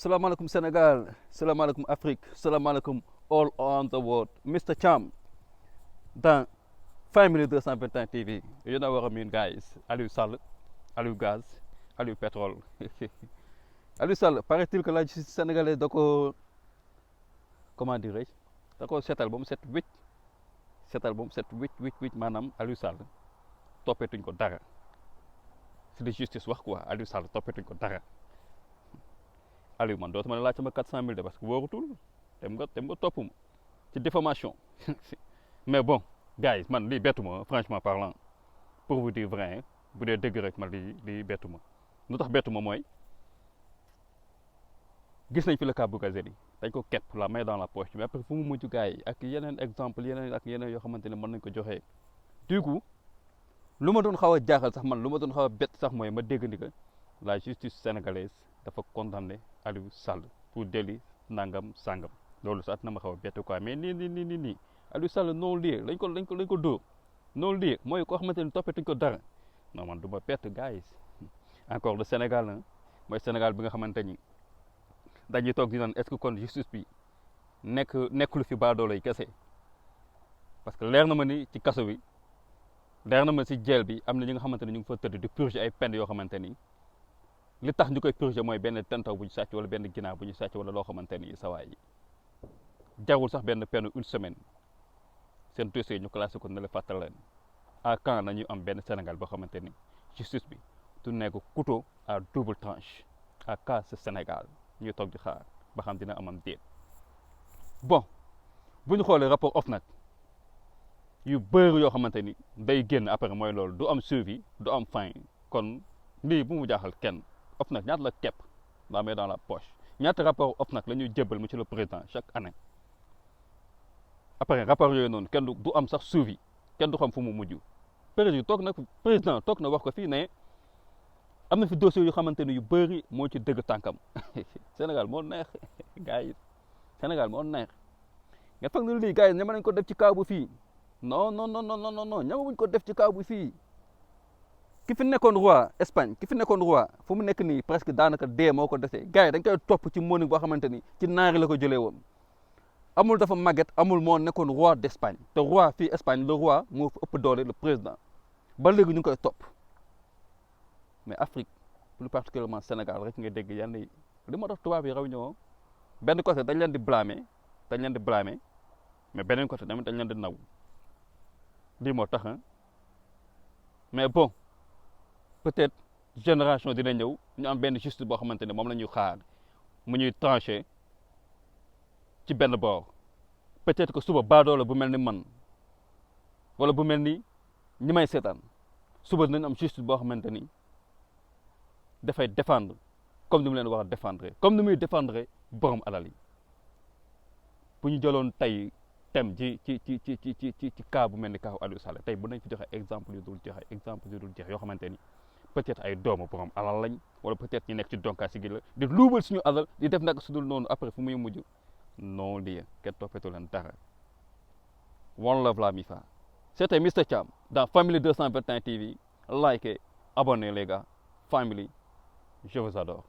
salaamaaleykum Sénégal salaamaaleykum Afrique salaamaaleykum all on the world Mr. Cham dans Family 221 TV. You know what I mean, guys. Aliou Sall, Aliou Gaz, Aliou Pétrole. Aliou Sall, paraît-il que la justice sénégalaise da ko comment dirais-je da ko seetal ba mu set wécc seetal ba mu set wécc maanaam Aliou Sall toppeetuñ ko dara c'est de justice wax quoi. Aliou Sall toppeetuñ ko dara. Aliou man dootuma la laaj sama 400 000 de parce que wóorutul dem nga topp ma ci diffamation mais bon gars man lii bettu ma franchement parlant pour vous dire vrai bu dee dëgg rek man lii bettu ma lu tax bettu ma mooy gis nañ fi le cas Bougazelli dañ ko kepp la main dans la poche mais après fu mu mujj gars yi ak yeneen exemple yeneen yoo xamante ne mën nañ ko joxee du coup lu ma doon xaw a jaaxal sax man lu ma doon xaw a bett sax mooy ma dégg ni que la justice sénégalaise dafa condamné Aliou Sall pour délit nangam sangam loolu sax na ma xaw a bett quoi mais nii Aliou Sall non-lieu lañ ko dóor non-lieu mooy koo xamante ni toppetuñ ko dara non man du ma bett gars yi encore le Sénégal na mooy Sénégal bi nga xamante ni dañuy toog di naan est-ce que kon justice bi nekkul fi baadoolo yi kese parce que leer na ma ni ci kaso bi leer na ma si jeel bi am na ñi nga xamante ni ñu ngi fa tëdd di purger ay peine yoo xamante ni li tax ñu koy purger mooy benn tentaw bu ñu sàcc wala benn ginaar bu ñu sàcc wala loo xamante ni sawaay yi jarul sax benn peine une semaine seen dossier ñu classé ko ne la fàttal leen à quand nañu am benn Sénégal boo xamante ni justice bi du nekk couteau à double tranche à quand ce Sénégal ñuy toog di xaar ba xam dina amam déet bon bu ñu xoolee rapport OFNAC yu bëri yoo xamante ni day génn après mooy loolu du am suivi du am fin kon lii bu mu jaaxal kenn OFNAC ñaata la kepp la main dans la poche ñaata rapport OFNAC la ñuy jébbal monsieur le président chaque année après rapport yooyu noonu kenn du am sax suivi kenn du xam fu mu mujj président toog na wax ko fii ne am na fi dossier yu xamante ni yu bëri moo ci dëgg tànkam Sénégal moo neex gars yi Sénégal moo neex nga foog ne lii gars yi ñama nañ ko def ci kaw bu fii non ñama buñ ko def ci kaw bu fii ki fi nekkoon roi Espagne fu mu nekk nii presque daanaka dee moo ko desee gars yi dañ koy topp ci mënu boo xamante ni ci naari la ko jëlee woon amul dafa màgget amul moo nekkoon roi d'Espagne te roi fii Espagne le roi moo fa ëpp doole le président ba léegi ñu ngi koy topp mais Afrique plus particulièrement Sénégal rek nga dégg yenn li ma tax tubaab yi raw ñoo benn côté dañ leen di blâmer mais beneen côté tamit dañ leen di naw lii moo tax mais bon peut-être génération dina ñëw ñu am benn justice boo xamante ne moom la ñuy xaar mu ñuy tranché ci benn boor peut-être que suba baadoola bu mel ni man wala bu mel ni ñi may seetaan suba dinañ am justice boo xamante ni dafay défendre comme ni mu leen war a défendre comme ni muy défendre borom alal yi bu ñu jëloon tey thème ci cas bu mel ni cas Aliou Sall tey bu nañ fi joxe exemple yu dul jeex yoo xamante ni peut-être ay doomu borom alal lañ wala peut-être ñu nekk ci donkaasi gi la di luubal suñu alal di def nag su dul noonu après fu muy mujj non-lieu kenn toppetu leen dara. One love la mi fa. C'était Mr. Cham dans Family 221 TV. Likez, abonnez les gars. Family, je vous adore.